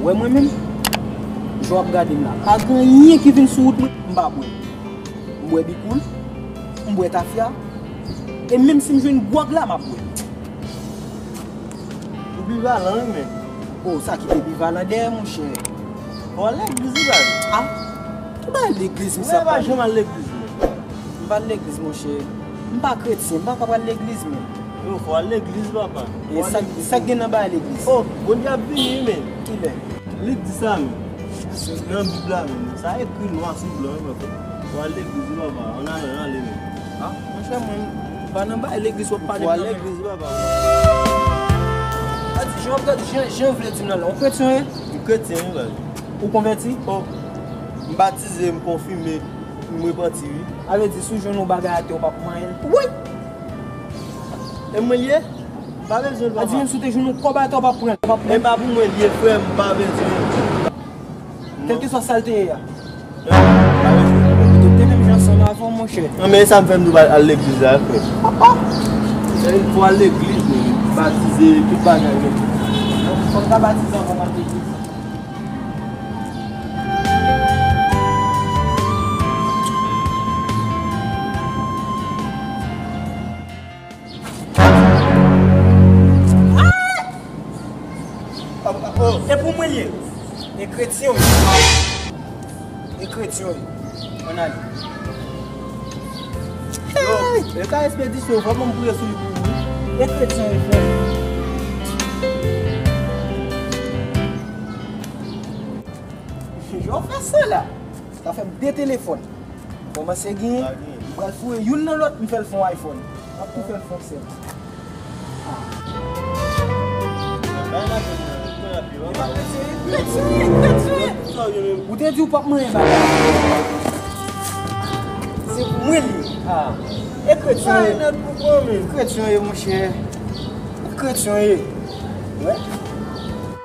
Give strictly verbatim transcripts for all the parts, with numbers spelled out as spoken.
Wè mwen menm, jan w ap gade m la, pa gen anyen ki vin sou wout mwen, m pa bwè. M bwè bikoul, m bwè tafya, e menm si m jwenn gwòg la, m ap bwè. Ou bivalan, wi, men. O, sa ki te bivalan dèyè, monchè. Bon, legliz, wi, baz. A? Ki bagay legliz, misye ap pale? Mwen pa janm al legliz, men. M pa al legliz, monchè. M pa kretyen, m pa ka pral legliz, men. Yo, fò al legliz, papa. E sa, sa k gen nan bagay legliz? O, Bondye ap vini, wi, men. Kilè? Li di sa, men. Se nan Bib la, men. Sa ekri nwa sou blan, wi, papa. Fò al legliz, wi, papa. Ann ale, ann ale, men. A, monchè, mwen, m pa nan bagay legliz w ap pale m nan, men. Fò al legliz, wi, papa. Gade, jan w ap gade, jan, jan w vle di m nan la. Ou kretyen, wi? M kretyen, wi, baz. Ou konvèti? O, m batize, m konfime, m repanti, wi. A vle di, si w jwenn yon bagay atè, w p ap manyen l. Wi! E mwen l ye? M pa bezwen l, papa. A di, menm si w te jwenn yon kòb atè, w p ap pran l, w p ap pran l. E pa pou mwen l ye, frè m, m pa bezwen l. Kèlkeswa sa l te ye a. E pa bezwen l. Ou te menm jan ansanm avè w, monchè. Non, men e sa m fè m di w al, al legliz la, frè. Papa! E fò al legliz, men, batize, tout bagay, men. Fò m ta batize anvan m al legliz. E pou mwen l ye. E kretyen w ye. E kretyen w ye. Ann ale. Yo, e ka espedisyon, fò mwen priye sou li pou ou, wi. E kretyen w ye, frè m. Jan w fè sa la. Sa fè m de telefòn. Kòmanse gen, m pral foure youn nan lòt, m fè l fè yon iPhone. M ap tou fè l fè yon sèl. Ou te di w p ap manyen bagay. Se pou mwen li ye. E kretyon ye. Kretyon ye, monchè. Kretyon ye.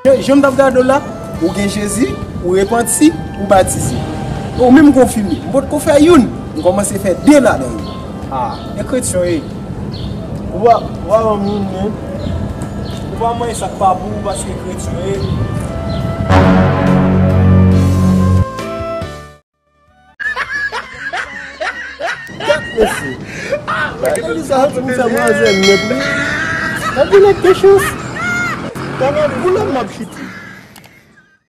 Jan, jan m t ap gade w la, ou gen Jezi, ou repanti, ou batize. Ou menm konfime. M potko fè youn, m kòmanse fè de ladan yo. A, e kretyon ye. Ou pa, ou pa ban m youn, men. Ou pa manyen sa k pa pou ou paske kretyon ye. Tèt mesye. Bagay sa santi pou fè manzè nèt, wi. Tankou nèg gen chans. Tankou boulèt m ap chite.